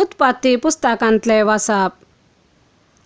उत्पत्ती पुस्तकांतलें वाचप.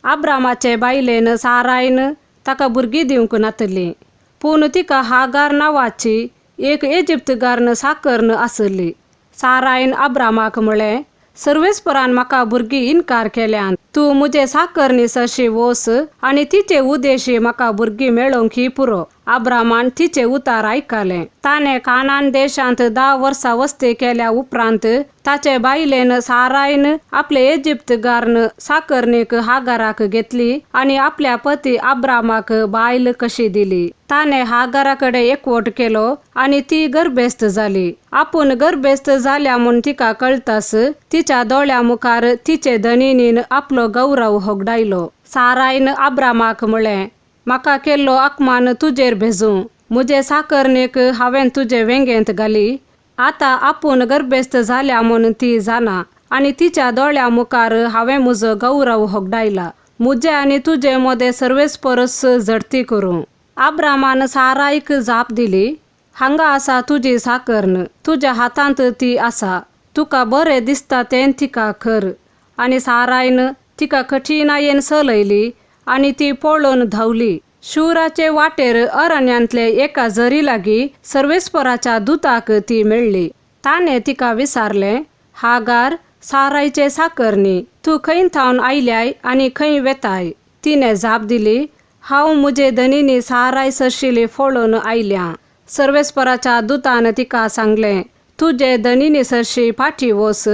आब्रामाचे बायलेन सारायन ताका भुरगीं दिवंक नातलीं, पूण तिका हागार नांवाची एक इजिप्तगार्न साकर्न आसली. सारायन आब्रामाक म्हळें, सर्वेस्परान म्हाका भुरगीं इनकार केल्यान, तूं म्हजे साकरणी सरशी वोस आनी तिचे उदेशी म्हाका भुरगीं मेळोवंक ही पुरो. आब्रामान तिचें उतार आयकलें. ताणें कानान देशांत 10 वर्सां वस्ती केल्या उपरांत ताचे बायलेन सारायन आपले इजिप्तगार्न साकरणीक हागाराक घेतली आनी आपल्या पती आब्रामाक बायल कशी दिली. ताणें हागारा कडेन एकवट केलो आनी ती गर्भेस्त जाली. आपूण गर्भेस्त जाल्या म्हूण तिका कळटास तिच्या दोळ्या मुखार तिचे धनिनीन आपलो गौरव होगडायलो. सारायन आब्रामाक म्हळें, म्हाका केल्लो अपमान तुजेर भेजूं, म्हजे साकरणीक हांवें तुजे वेंगेंत घाली. आतां आपूण गर्भेस्त जाल्या म्हूण ती जाणा आनी तिच्या दोळ्या मुखार हांवें म्हजो गौरव होगडायला. म्हजे आनी तुजे मदें सर्वेस्परस झडती करूं. आब्रामान सारायक जाप दिली, हांगा आसा तुजी साकर्न, तुज्या हातांत ती आसा, तुका बरें दिसता तें तिका कर. आनी सारायन तिका कठीणायेन चलयली आनी ती पळोवन धांवली. शूराचे वाटेर अरण्यांतले एका झरी लागीं सर्वेस्पराच्या दुताक ती मेळ्ळी. ताणें तिका विचारलें, हागार, सारायचे साकरणी, तूं खंय थावन आयल्याय आनी खंय वेताय? तिणें जाप दिली, हांव म्हजे धनिनी साराय सरशिली पळोवन आयल्या. सर्वेस्पराच्या दुतान तिका सांगलें, तुजे धनिनी सरशी फाटी वच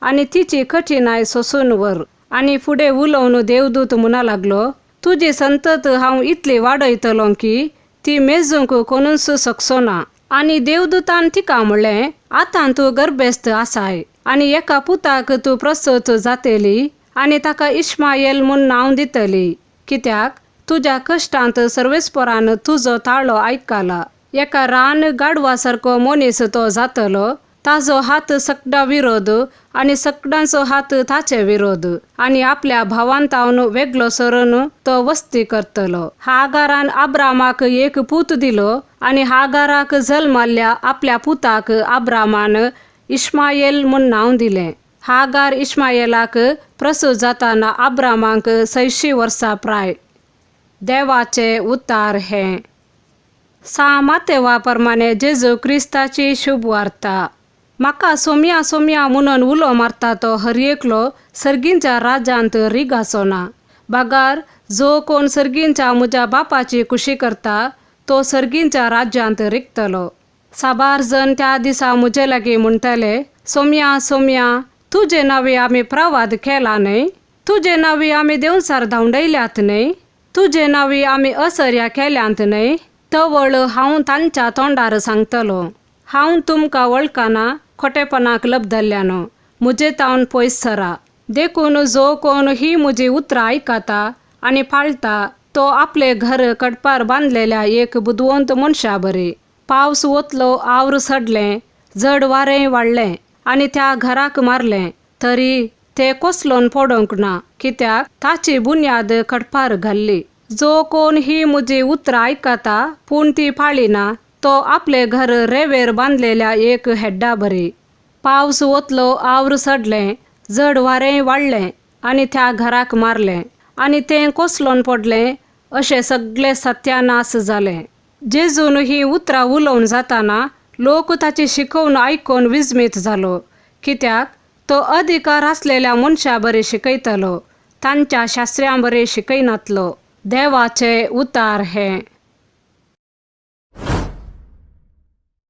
आनी तिची कठीणाय सोसून व्हर. आनी फुडें उलोवन देवदूत म्हणा लागलो, तुजी संतत हांव इतली वाडयतलो की ती मेजूंक कोणूच शकचो ना. आनी देवदूतान तिका म्हणलें, आतां तूं गर्भेस्त आसाय आनी एका पुताक तूं प्रसूत जातली आनी ताका इश्मायल म्हूण नांव दितली, कित्याक तुज्या कश्टांत सर्वेस्परान तुजो ताळो आयकला. एका रान गाडवा सारको मनीस तो जातलो, ताजो हात सगळा विरोध आनी सगळ्यांचो हात ताचे विरोध, आनी आपल्या भावान तावन वेगळो सरून तो वस्ती करतलो. हागारान आब्रामाक एक पूत दिलो आनी हागाराक जल्माल्ल्या आपल्या पुताक आब्रामान इश्मायल म्हूण नांव दिलें. हागार इश्मायलाक प्रसूत जाताना आब्रामाक 600 वर्सां प्राय. देवाचे उतार हें. सा मातेवा प्रमाणे जेजू क्रिस्ताची शुभ वार्ता. म्हाका सोम्या सोम्या म्हणून उलो मारता तो हर एकलो सर्गींच्या राज्यांत रिगाचो ना, बगार जो कोण सर्गींच्या म्हज्या बापाची खुशी करता तो सर्गींच्या राज्यांत रिगतलो. साबार जण त्या दिसा म्हजे लागीं म्हणटले, सोम्या सोम्या, तुजे नांवे आमी प्रवाद केला न्हय, तुजे नांवे आमी देंवचार धांवडयल्यात न्हय, तुजे नांवे आमी असर्या केल्यांत न्हय. तवळ हांव तांच्या तोंडार सांगतलो, हांव तुमकां वळखना, खोटेपणाक लब्धल्ल्यानो, म्हजे तावन पयस सरा. देखून जो कोण ही म्हजी उतरां आयकता आनी पाळटा तो आपले घर कडपार बांदलेल्या एक बुदवंत मनशा बरी. पावस वतलो, आवर सडलें, जड वारें वाडलें आनी त्या घराक मारलें, तरी ते कोसलोन पडोवंक ना, कित्याक ताची बुन्याद कडपार घाल्ली. जो कोण ही म्हजी उतरां आयकता पूण ती पाळिना तो आपले घर रेवेर बांदलेल्या एक हेड्डा बरी. पावस वतलो, आवर सडलें, जड वारें वाडलें आनी त्या घराक मारलें आनी तें कोसलोन पडलें, अशें सगळे सत्यानाश जालें. जेजून ही उतरां उलोवन जाताना लोक ताची शिकोवन आयकून विजमीत जालो, कित्याक तो अधिकार आसलेल्या मनशा बरी शिकयतलो, तांच्या शास्त्र्यां बरी शिकयनातलो. देवाचे उतार हें.